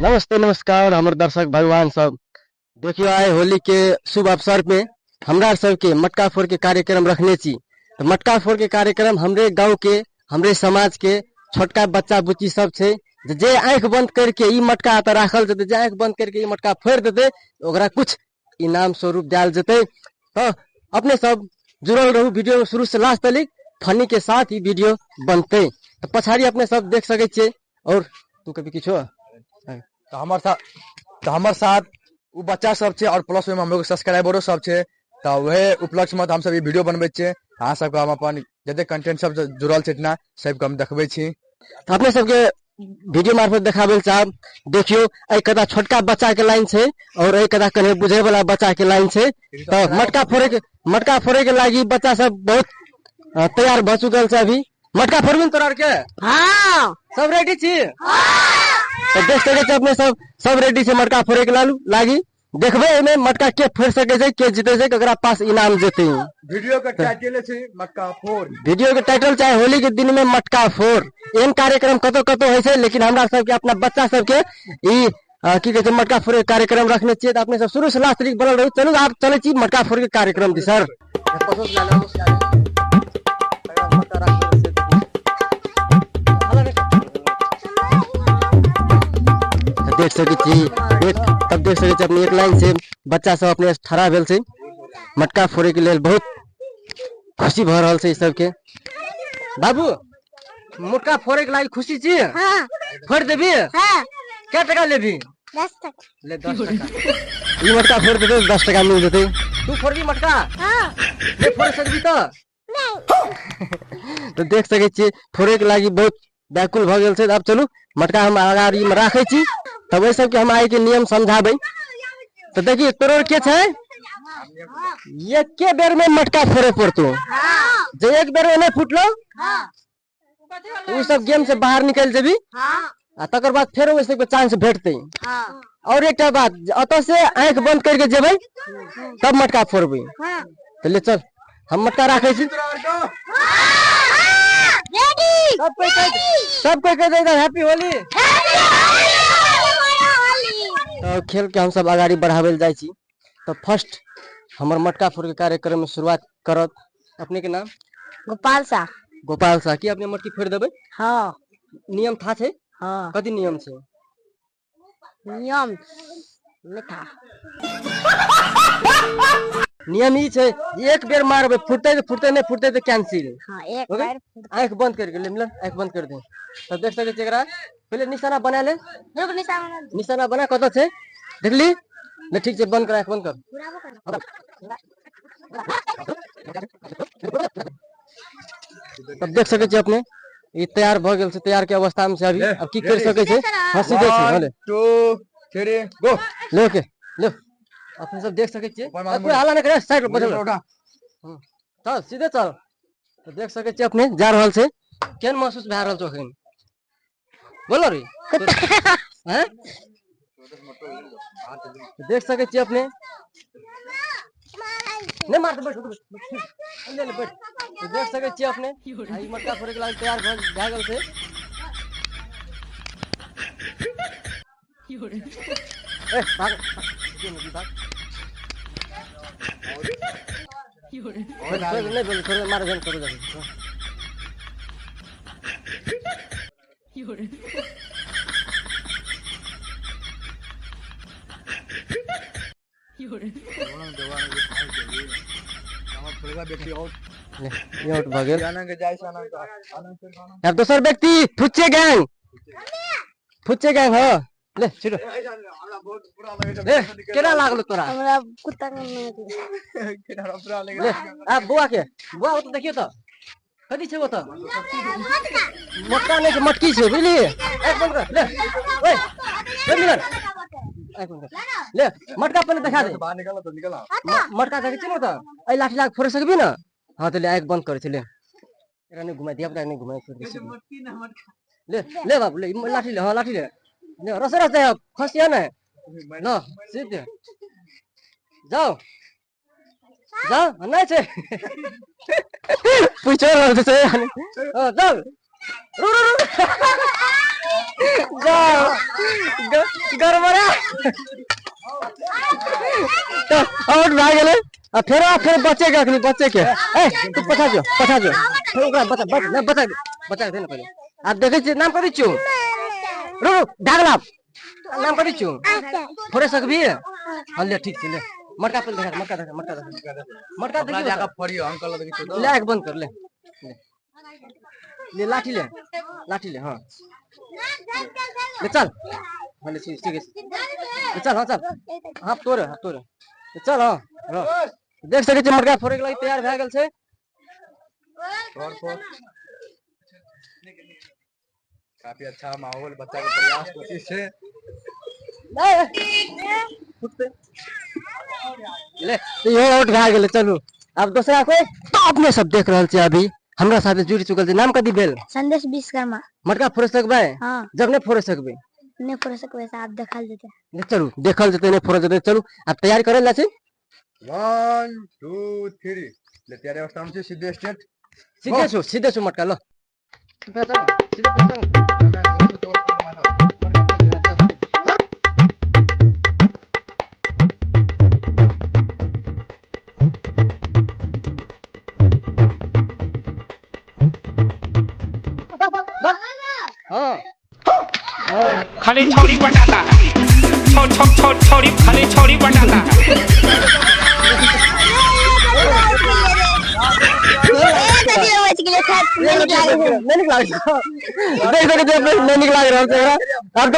नमस्ते नमस्कार हमर दर्शक भगवान सब। देखियो आइ होली के शुभ अवसर पे हमरा सबके मटका फोड़ के कार्यक्रम रखने छी। तो मटका फोड़ के कार्यक्रम हमरे गांव के हमरे समाज के छोटका बच्चा बुच्ची सब छै जे आँखि बंद करके ई मटका एतऽ राखल जेतै, जे आँखि बंद करके ई मटका फोड़ि देतै ओकरा कुछ इनाम स्वरूप देल जेतै। तो अपने सब जुड़ल रहू वीडियो में शुरू से लास्ट तक, फनी के साथ ई वीडियो बनतै। तो पछाड़ी अपने सब देख सकै छियै। और तू कभी किछो? तो हमर साथ, तो हमर साथ उ बच्चा सब छै और प्लस ओहिमे हमलोग सब्सक्राइबरो सब छै। तो वह उपलक्ष्य में हम सब ई वीडियो बनबै छियै। अहाँ सबके हम अपन जते कंटेंट सब जुड़ल छै इतना सबके हम देखबै छी। तो अपने सबके वीडियो मार्फत देखाबै लए चाहब। देखियो एहि कता छोटका बच्चा के लाइन छै और एहि कता कने बुझे वाला बच्चा के लाइन छै। तो मटका फोड़े के लागी बच्चा सब बहुत तैयार भ चुकल छै। अभी मटका फोड़बी तोरा आर के? हाँ। सब रेडी छी? हाँ। तो देख सकै छी अपने सब रेडी छै मटका फोड़े के लागी। देखबै एहिमे मटका के फोड़ सकै छै, के जीते छै, ककरा पास इनाम जेतै। वीडियो के टाइटल छै मटका फोड़। वीडियो के टाइटल चाहे होली के दिन में मटका फोड़। एहन कार्यक्रम कतौ कतौ होइ छै, लेकिन हमरा सबके अपना बच्चा सबके ई की कहै छै मटका फोड़ के कार्यक्रम रखने छियै। तऽ अपने सब शुरू से लास्ट तक बनल रहू। चलू आब चलै छी मटका फोड़ के कार्यक्रम दी सर। देख सकै छी, तब देख सकै छी अपने एक लाइन से बच्चा सब अपने ठड़ा भेल छै मटका फोड़े के लेल। बहुत खुशी भऽ रहल छै ई सबके। बाबू मटका फोड़े के लागि खुशी छी? हाँ। फोड़ देबी? हाँ। कै टका लेबी? 10 टका। ले 10 टका। ई मटका फोड़ देतै 10 टका मिल जेतै। तू फोड़बी मटका? हाँ। ले फोड़ सकबी तऽ? नहीं। तो देख सकै छियै फोड़े के लागि बहुत व्याकुल भऽ गेल छै। आब चलू मटका हम अगाड़ी में राखै छी, तब ओहि सबके हम आइ के नियम समझाबै। तो देखिए तोरो के छै एके बेर में मटका फोड़े पड़तो, जे एक बेर में नहीं फुटलो उ सब गेम से बाहर निकल जेबी आ तकर बाद फेर ओहि सबके चांस भेटतै। और एकटा बात, अतऽ से आँखि बंद करके जेबै तब मटका फोड़बै। तो ले चल हम मटका राखै छी। सब कोई कह दे हैप्पी होली। तो खेल के हम सब अगाड़ी बढ़ाबै लए जाइ छी। तो फर्स्ट हमर मटका फोड़ के कार्यक्रम में शुरुआत करत अपने के नाम? गोपाल शाह। गोपाल शाह। की अपने मटकी फोड़ देबै? हाँ। नियम था छै? हाँ। कथी नियम छै? नियम नहीं था। नियम ई छै एक बेर मारबै फुटतै तऽ फुटतै, नहि फुटतै तऽ कैंसिल। हाँ, एक ओके? बार फुट- आँखि बंद करके ले मिलन, आँखि बंद कर दे। तब देख सकै छी एकरा पहिले निशाना बना ले। रुक, निशाना बना ले। निशाना बना कतऽ छै देखली? ले ठीक छै, बंद कर, आँखि बंद कर। तब देख सकै छी अपने ई तैयार भऽ गेल छै, तैयार के अवस्था में छै अभी। ले, अब की कर सकै छै? हाँ, सीधे छै, हाँ, ले। 2 3 गो। ले, ओके, ले। अपने सब देख सकै छियै। ऊपर मार कोई हाला नहि करे, साइड में बैठल। उठा। चल, सीधे चल। तो देख सकै छियै अपने जा रहल छै। केहन महसूस भए रहल छौ अखन? बोलो रे। हैं? देख सकै छियै अपने। नहि मार, बैठ, बैठ, बैठ। ले, ले, बैठ। तो देख सकै छियै अपने। आ ई मटका फोड़े के लागि तैयार भए गेल छै। ए, भाग। भाग। नहीं बोल, छोड़, मार जन करो जाके। ले, ये आउट भऽ गेल। अब दोसर व्यक्ति फुच्चे गैंग, फुच्चे गैंग। हाँ ले छिटो। ले केना लागलो तोरा? हमरा कुत्ता के नाम। ले आ बुआ के, बुआ ओतऽ देखियौ तऽ कथी छै ओतऽ? मोटका नहि छै, मटकी छै, बुझलियै? एक बंद कर, ले ओए ओए मिलन, एक बंद कर, ले मटका पहिले देखा दे। बाहर निकल तो निकल। मटका देखै छी ने ओतऽ? एहि लाठी लाग फोड़ि सकबी ने? हाँ तऽ ले आँखि बंद करै छै। ले एकरा नहि घुमाय, धिया पुता नहि घुमाय, छोड़ि दे। ले ले बाबू ले, ई लाठी ले। हाँ लाठी ले, ले रस रस दे, खसिया ने ल सीधे जाओ जाओ। नहीं छै, पूछो रहल छै। हाँ जाओ। रुक रुक रुक जा गड़बड़ा तऽ आउट भए गेलै आ फेरो फेर बचे के अखनी बचे के ए तू पछा जो पछा जो फेर ओकरा बचा बच नहि बचा बचा के दे ने पहिले आब देखै छियै नाम कथी छियौ रुक रुक डागला नाम कथी छियौ फोड़े सकबी हँ ले ठीक छै ले मटका पहिले देखा मटका देखा मटका देखा मटका अपना देखियौ जाकर फोड़ियो अंकल लग देखियो ले आँख बंद कर ले ले ले लाठी ले लाठी ले हाँ ले चल हाँ ले ठीक ठीक है ले चल हाँ चल हाँ तोरे हाँ तोरे ले चल हाँ रह। देख सकै छी मटका फोड़े के लागि तैयार भए गेल छै और फोड़ काफी अच्छा माहौल बच्चा के प्रयास कोशिश है। फुटतै। ले तऽ इहो आउट भए गेलै। चलू आब दोसरा कोइ। तऽ अपने सब देख रहल छियै अभी हमरा साथे जुड़ि चुकल छै। नाम कथी भेल? संदेश विश्वकर्मा। मटका फोड़े सकबै? हाँ। जब नहि फोड़े सकबै? नहीं फोड़ सकबै से आब देखल जेतै। ले चलू देखल जेतै, नहि फोड़ल जेतै। चलू आब तैयारी करल जाइ छै। 1 2 3 ले तैयारी अवस्था में छै सीधे स्टेट। सीधे छु, सीधे छु मटका ल। सीधे चल। हाँ खाली छौरी पटाता छौ छौ छौ छौरी खाली छौरी पटाता। नहि नीक लागै छै। देख सकै छियै अपने, नहि नीक लागि रहल छै एकरा। आब तऽ